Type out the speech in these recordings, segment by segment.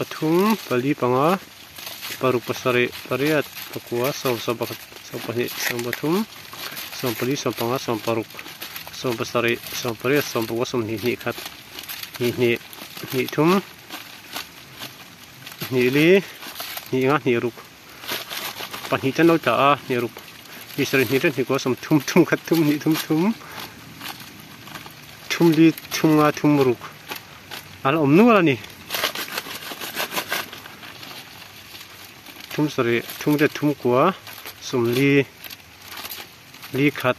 Pathum, pali, panga, paruk, pasarih, pariat, pakua, sawm, sawmpakhat, sawmpahnih, sawmpathum, sawmpali, sawmpanga, sawmparuk, sawmpasarih, sawmpariat, sawmpakua, sawmhnih, hnih khat, hnih hnih, hnih thum, hnih li, hnih nga, hnih ruk, pahnih te an lo tla a, hnih ruk, hnih sarih, hnih riat, hnih kua, sawmthum, thum khat, thum hnih, thum thum, thum li, thum nga, thum ruk. A la awm nual a ni. Thum sarih, thum riat, thum kua, sawmli, li khat.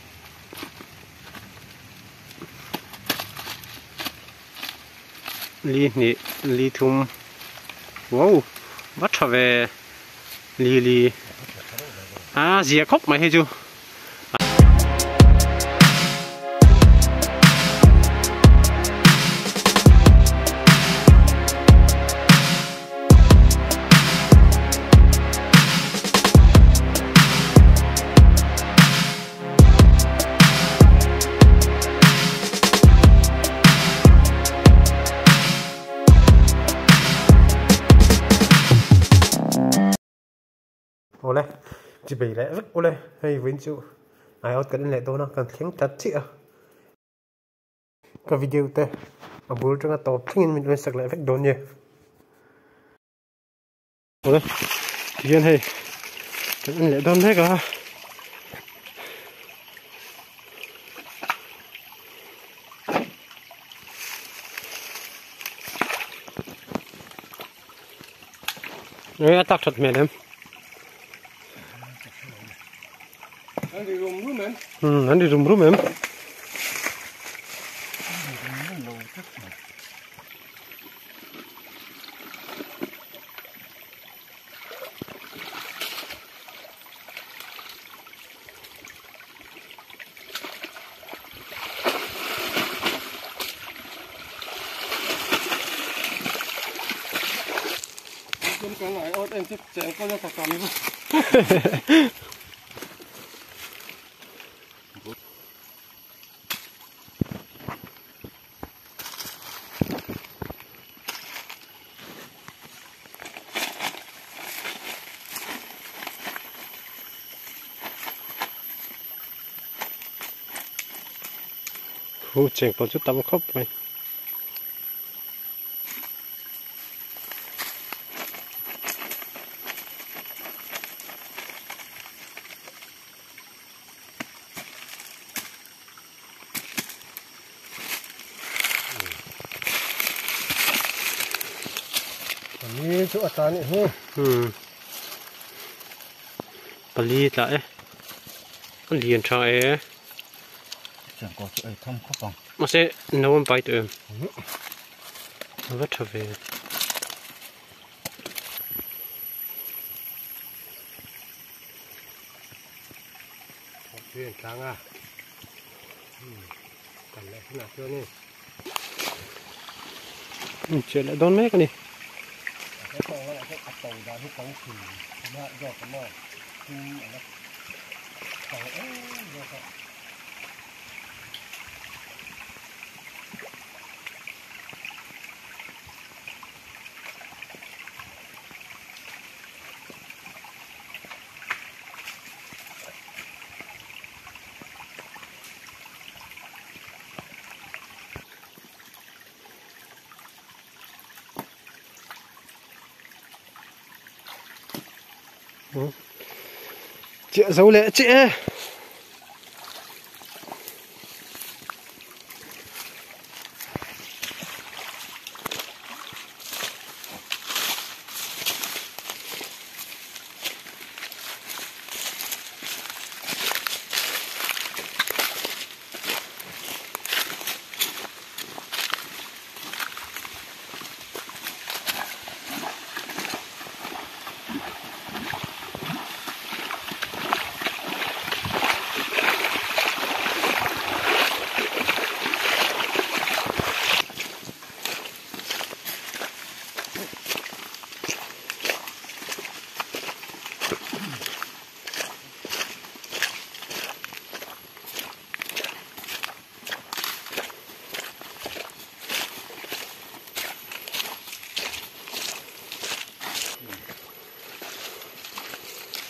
Li hnih, li thum. Wow! Va tha ve. Li li. A zia khawp mai hei chu. Awle chi bei leh vek ule hei vawiin chu ai awt kan en leh dawn a kan thleng tlat chiah a ka video te a bul atanga tawp thlengin min rawn sak leh vek dawn nia awle tihian hei kan en leh dawn mek a. Ê a tak that hmel em. An ri rum rum em. Um an ri rum rum em. Khu chengkawl chu tam khawp mai. Pali chu a tla nih hi. Hmm. Pali tla e. A lian tha e. Chengkawl chu ei tham khawp ang. Mahse no an pai tawh em? A va tha ve. Tui an tlang a. Kan leh hunah chuanin. Chiah leh dawn mek a ni. Chiah zo leh chiah e.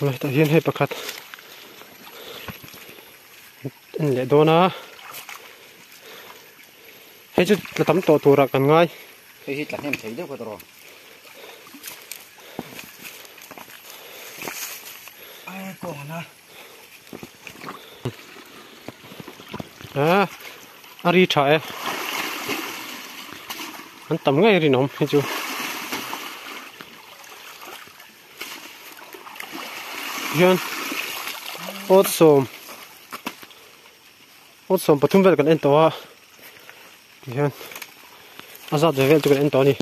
Hetah hian hei pakhat en leh dawn a hei chu tla tam tawh turah kan ngai. Hei hi tla hnem thei deuh kha tawh rawh. Ai kawng ana. A a ri tha e. An tam ngei rinawm hei chu. Hian awt sawm awt sawm pathum vel kan en tawh a tihian a zat ve vel chu kan en tawh a ni.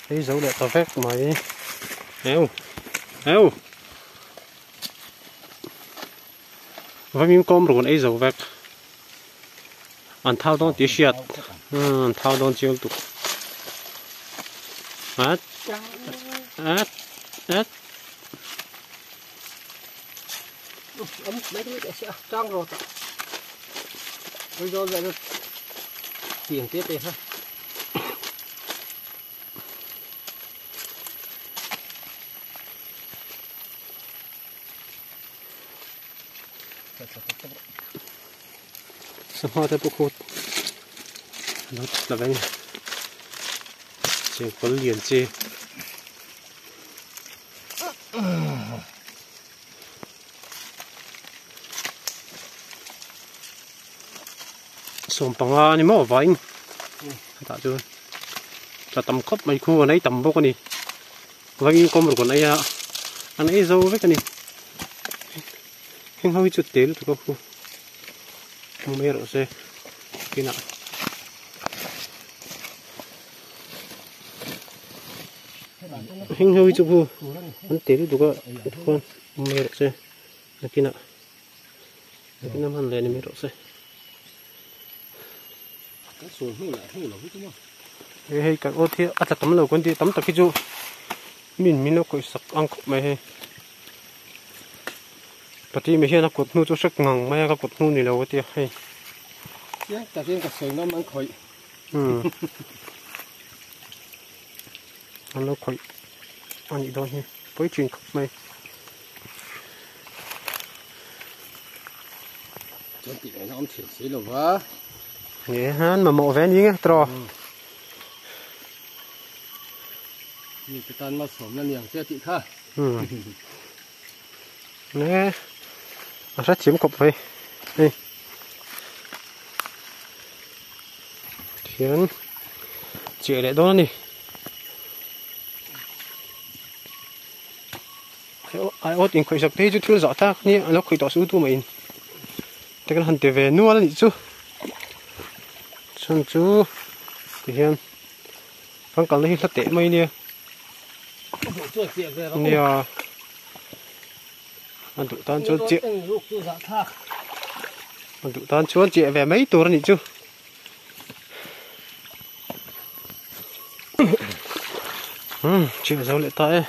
Hei zo leh ta vek mai eu eu. Vawmin kawm run ei zo vek an thau dawn tih hriat an thau dawn chiang tuk at at at Trang rồi bây giờ lại tiền tiếp đi ha. Sangha te pawh khu lo tla veng chengkawl lian chi. Sawm panga a ni maw vain hetah chuan tla tam khawp mai khu an ei tam bawk a ni vain kawm ruk an ei a an ei zo vek a ni. Heng ho hi chu te lutuk a khu hmu mai rawh se kinah heng ho hi chu khu an te lutuk a khuan hmu mai rawh se nakinah nakinah hman leh ni mai rawh se. Hei hei kan awt hi a tla tam lo kan tih tam tak hi chu min min lo khawih sak ang khawp mai hei pati mi hian a kut hnu chu hrek ngang mai a ka kut hnu ni lo a tia hei. Chiang takin ka sawi ngam an khawih. Umm an lo khawih a nih dawn hi pawi thin khawp mai. Chuan tih ngaihna awm thei si lo va. Nge han mamawh ve ni nge tawh. Mi te tan malsawmna ni ang che tih kha. Nge a hrethiam khawp mai hei. Thian chiah leh dawn a ni. Aiawt inkhawih sak te hi chu thil zah tak a nia a lo khawih tawh su tu mah in te kan han ti ve nual a nih chu chhan chu tihian kan kalna hi hla teh mai nia nia a duh tan chuan chiah a duh tan chuan chiah ve mai tur a nih chu. Umm chiah zo leh ta e.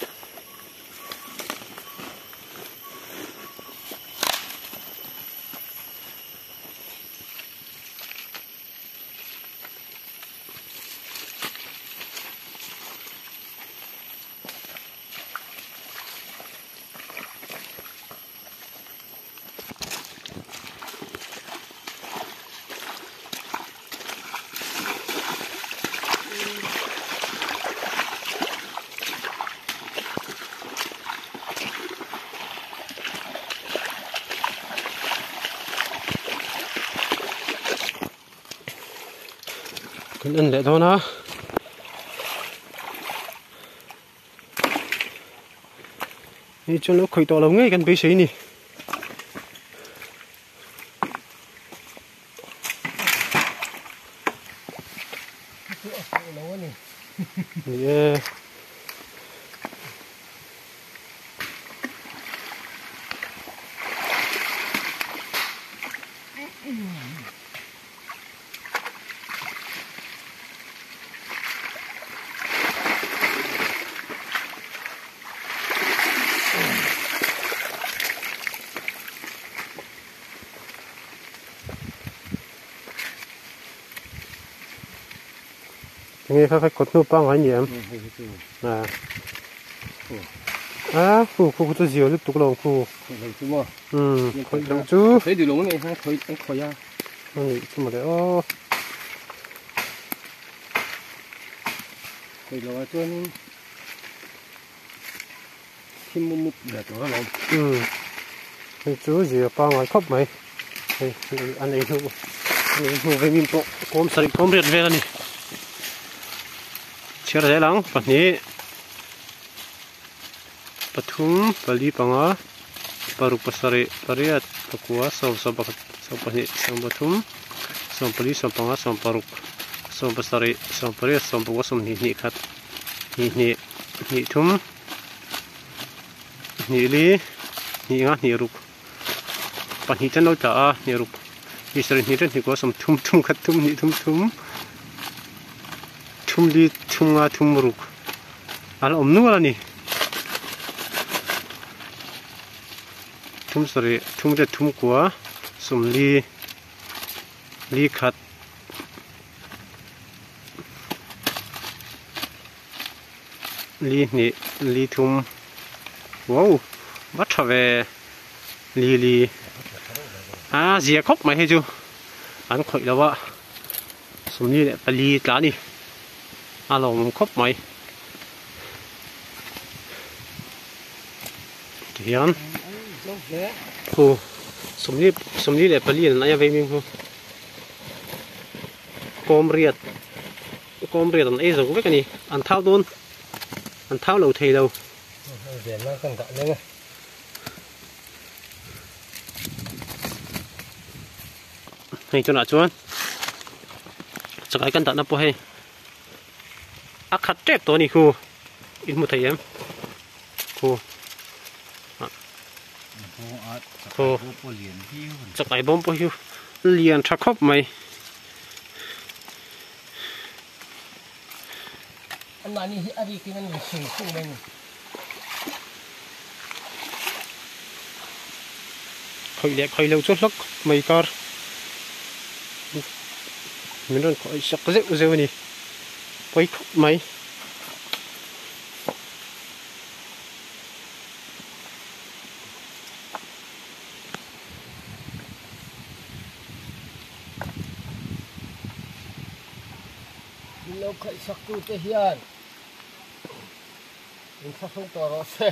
Kan en leh dawn a. Hei chuan lo khawih tawh lo ngei kan beisei a ni. Ni e. Tinge kha kha kawt hnu pangngai ni em? A a khu khu chu zio lutuk lo khu. Khawih lo chu maw? Umm khawih lo chu. Khawih duh lo mai kha khawih an khawih a. Ani chu mawle aw. Khawih lo ah chuanin thim mup mup ber tur alawm. Umm hei chu zio pangngai khawp mai. Hei an ei hnu an ei hnu vengin pawh kawm sarih kawm riat vel a ni. Chhiar zel ang pahnih pathum pali panga paruk pasarih pariat pakua sawm sawm pakhat sawm pahnih sawm pathum sawm pali sawm panga sawm paruk sawm pasarih sawm pariat sawm pakua sawmhnih hnih khat hnih hnih hnih thum hnih li hnih nga hnih ruk pahnih te an lo tla a hnih ruk hnih sarih hnih riat hnih kua sawm thum thum khat thum hnih thum thum thum li thum nga thum ruk a la awm nual a ni thum sarih thum riat thum kua sawm li li khat li hnih li thum wow va tha ve li li a zia khawp mai hei chu an khawih lo a sawmli leh pali tla a ni a lawmawm khawp mai tihian khu sawmli sawmli leh pali an aia vei hming khu kawm riat. Kawm riat an ei zo vek a ni. An thau dawn. An thau lo thei lo. Ven nan kan dah leng a. Hei tunah chuan chakai kan dahna pawh hei a khat tep tawh a ni khu in hmu thei em khu khu chakai bawm pawh hi lian tha khawp mai. Anmahni hi a rikin an inchhir khung mai a ni. Khawih leh khawih lo chu hlawk mai kar min rawn khawih sak zeuh zeuh a ni pawi khawp mai. Min lo khaih sak tu te hian min thlahrung tawh rawh se.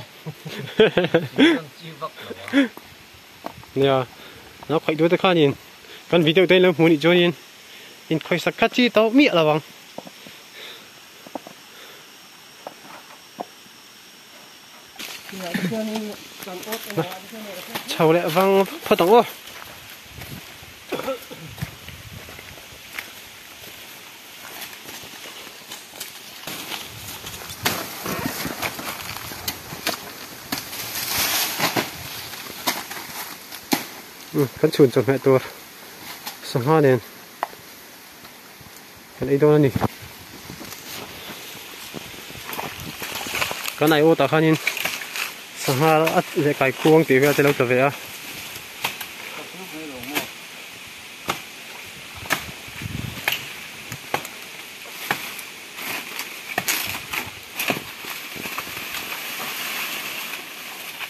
Min rawn chi vak lo a. Nia, lo khaih duh te khanin kan video te in lo hmuh nih chuanin in khawisak kha chi tawh miah lo ang. Chho leh vang phawt ang aw. Kan chhun chawhmeh tur sangha nen kan ei dawn a ni. Kan aiawt ah khanin sangha a leh kai khuang tih vel te lo tla ve a.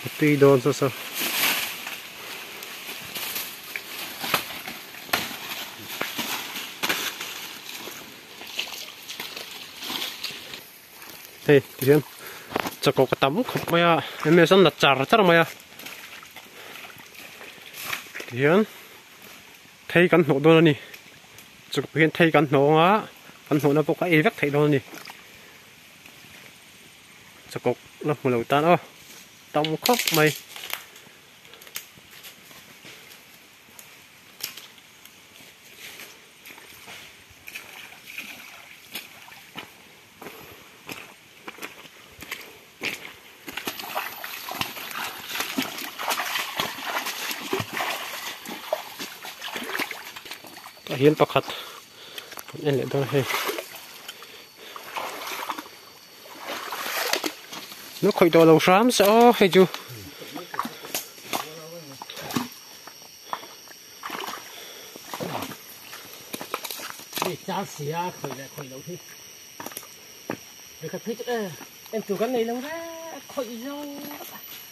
A tui dawn saw saw. Hei tihian chakawk a tam khawp mai a ms an la char char mai a tihian thei kan hnawh dawn a ni chakawk hian thei kan hnawh anga kan hnawhna pawh kha ei vek theih dawn a ni chakawk la hmu lo tan aw tam khawp mai. Tah hian pakhat kan en leh dawn a hei nó khawih tawh lo hram se aw hei chu. Em tu kan nei lo re khawih zo.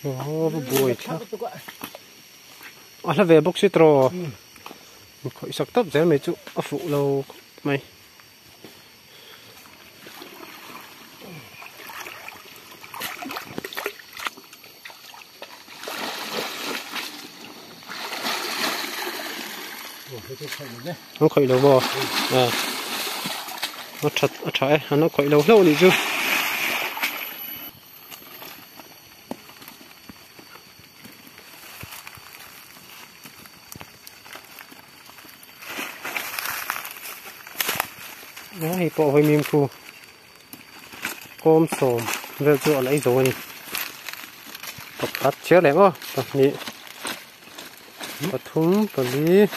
Aw va buai thlak. A hla ve bawk si tawh. Khawih sak tawp zel mai chu a fuh lo khawp mai. An khawih lo maw? A that a tha e, an lo khawih lo hlauh anih chu. Hei pawh hawi mim khu kawm sawm vel chu an ei zo a ni pakhat chhiar leh maw pahnih pathum pali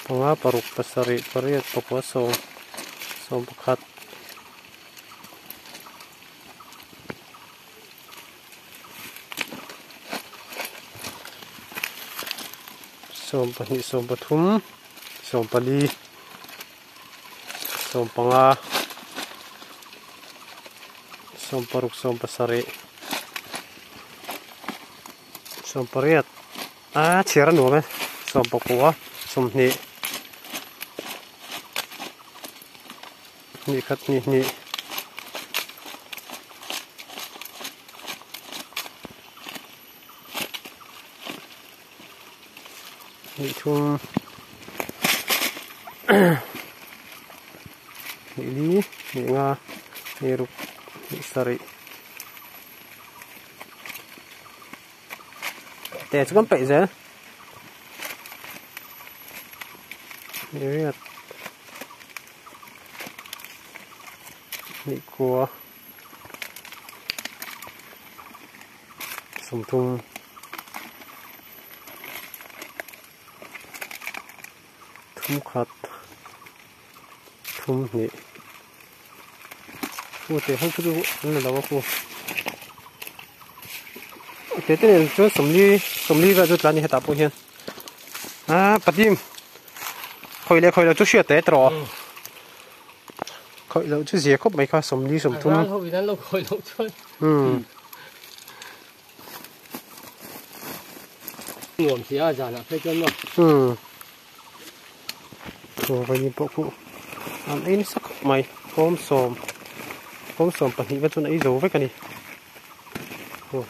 panga paruk pasarih pariat pakua sawm sawm pakhat. Sawmpahnih sawmpathum sawmpali sawmpanga sawmparuk sawmpasarih sawmpariat ah chhiar a nuam e sawmpakua sawmhnih hnih khat hnih hnih. Hnih thum hnih li hnih nga hnih ruk hnih sarih te chu kan peih zel hnih riat hnih kua. Sawmthum thum khat thum hnih khu te ho khu chu an la lo a khu te te nen chuan sawmli sawmli vel chu tlan a ni hetah pawh hian ah patim khawi leh khawi loh chu hriat teh tawh. Khawih loh chu zia khawp mai kha sawmli sawmthum. Ral ho in an lo khawih loh chuan. Umm. Nuam si a zanah phei chuan maw. Umm. Chaw vawiin pawh khu an ei nasa khawp mai. Kawm sawm kawm sawm pahnih va chuan a ei zo vek a ni. Aw.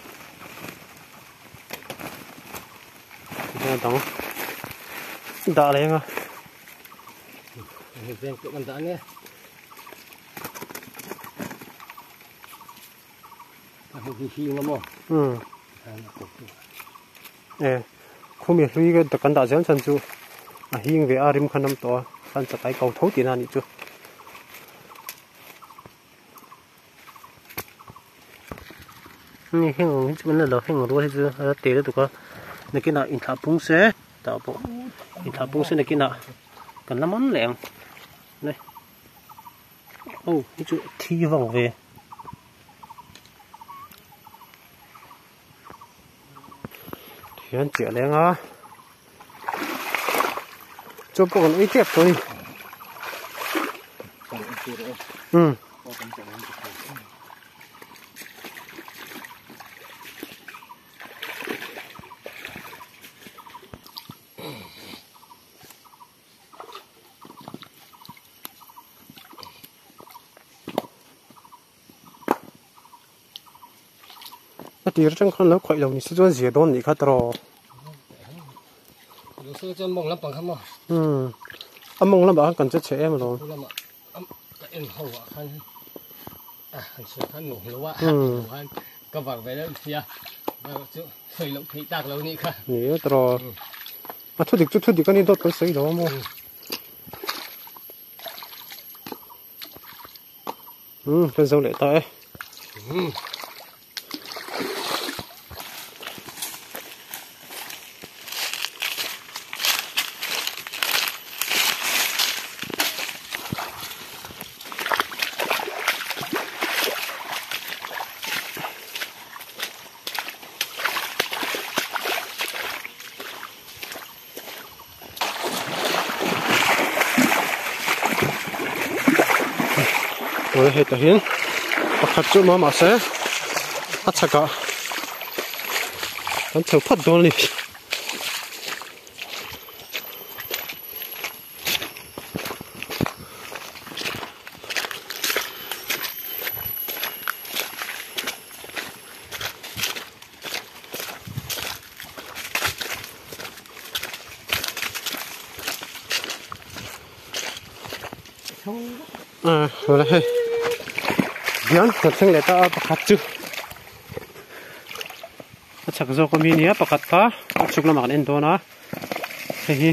Tihian a dang dah leh ang a. Hei veng pawh kan dah ania. A hmu hi hing a maw? Umm. E khumi hlui ka kan dah zel chhan chu a hing ve a rim khan am tawh a khan chakai ko tho tihna a nih chu. Ni heng ang hi chu kan la lo heng rual hi chu a te lutuk a nakinah inthlah pung se tah pawh inthlah pung se nakinah kan la man leh ang le aw hi chu thi vang ve hian chiah leng a chu pawh kan ui tep tawh a ni umm. A tir atang khan lo khawih lo ni se chuan zia dawn nih kha tawh. Umm a mawng lamah khan kan che chhe em alawm. Ni e tawh. A thu dik chu thu dik a ni dawt kan sawi lo a maw. Umm kan zo leh ta e. Awle hetah hian pakhat chu awm a mahse a chhakah kan chho phawt dawn a ni. Awle hei hian kan thleng leh ta a pakhat chu a chak zawk ami ania pakhat kha a chhuk lamah kan en dawn a hei hi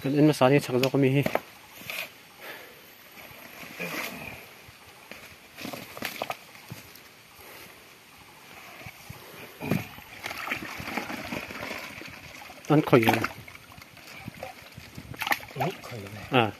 kan en hmasa ania chak zawk ami hi. An khawih ang. Ah.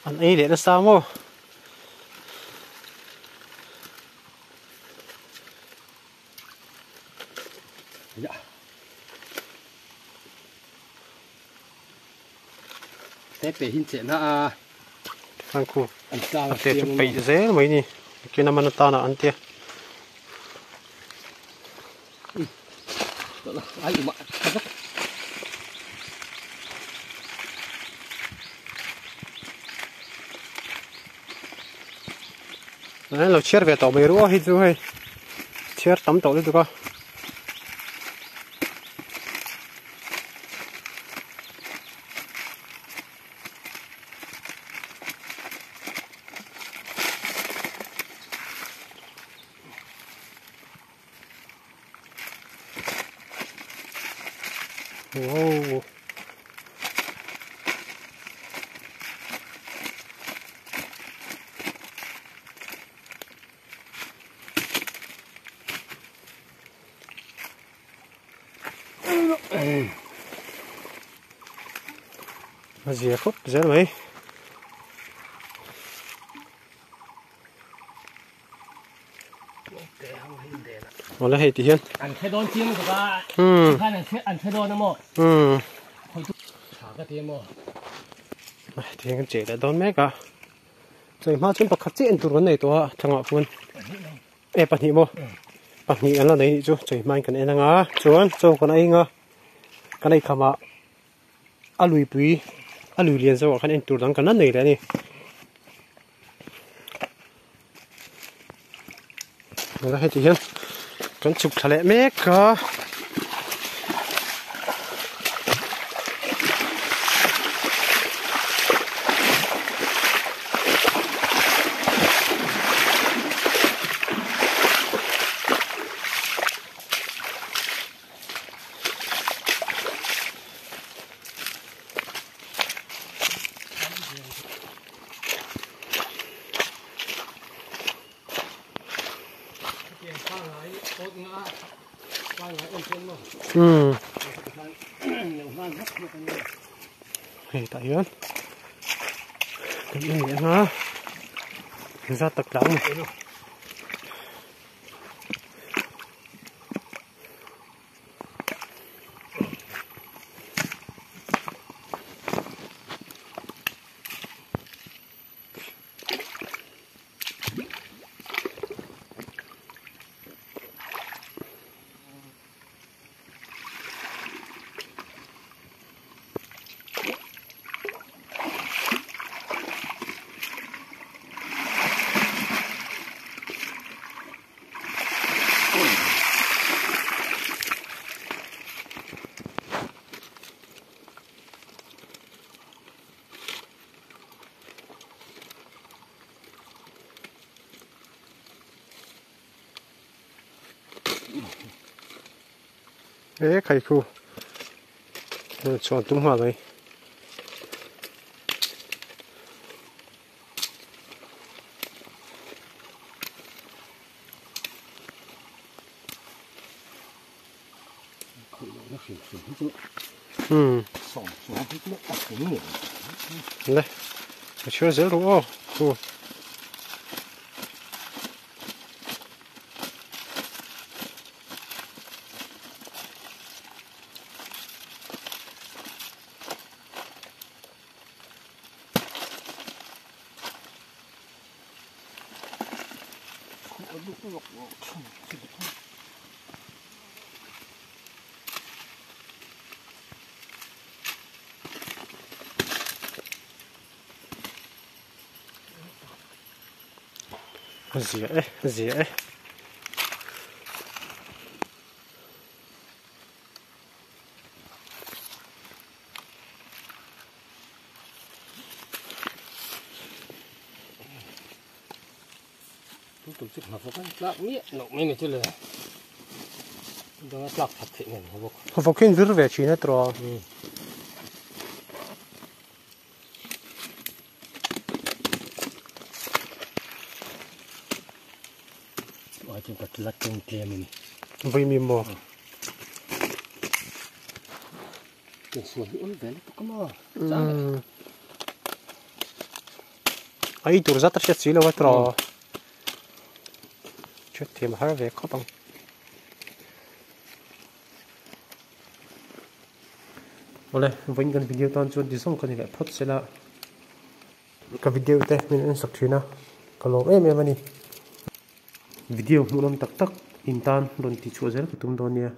An ei leh nasa maw? Te pe hin che na a. An khu. An tlang a te chu peih zel mai ni. Kina man atana an tia. Ai uma. Lo chhiar ve tawh mai ruah hi chu hei chhiar tam tawh lutuk a. Wow. A zia khawp zel mai. Awle hei ti hian. An hre dawn chiang lutuk a. Umm. Khan an hre an hre dawn a maw. Umm. Khawi chu tha ka ti a maw. Ti hian kan chei leh dawn mek a. Chei hma chuan pakhat chiah en tur kan nei tawh a thangah khuan. E pahnih maw. Pahnih kan la nei nih chu chei hmain kan en anga chuan chaw kan ei anga kan ei khamah a luipui a lui lian zawkah khan en tur dang kan la nei leh a ni. Heti hian kan chhuk thla leh mek a. Hei tah hian kan en leh anga zat tak tlang a ni. E khai khu chuan tum nghal mai. hrim hrim hi chu Hmm. Sawm chuang hi chu a tling ngei Le. A chhiar zel rawh aw. Khu. Zia e, zia e. Tu tum chu hna fawk a tlak miah loh mai mai chu le danga tlak that theih nen ha bawk. Hna hian vir ve thin a tawh. Ai chuan ka la tleng tlem a ni. Vawi maw? Insual hi awm ve lutuk a maw? Chang leh. A ei tur zat a hriat si lo a tawh. Hriat thiam a har ve khawp ang. Awle, vawiin kan video tan chuan ti zawng ka ni leh phawt sela. Ka video te min en sak thin a, ka lawm em em a ni. Video hmuhnawm tak tak in tan rawn ti chhuah zel ka tum dawn nia.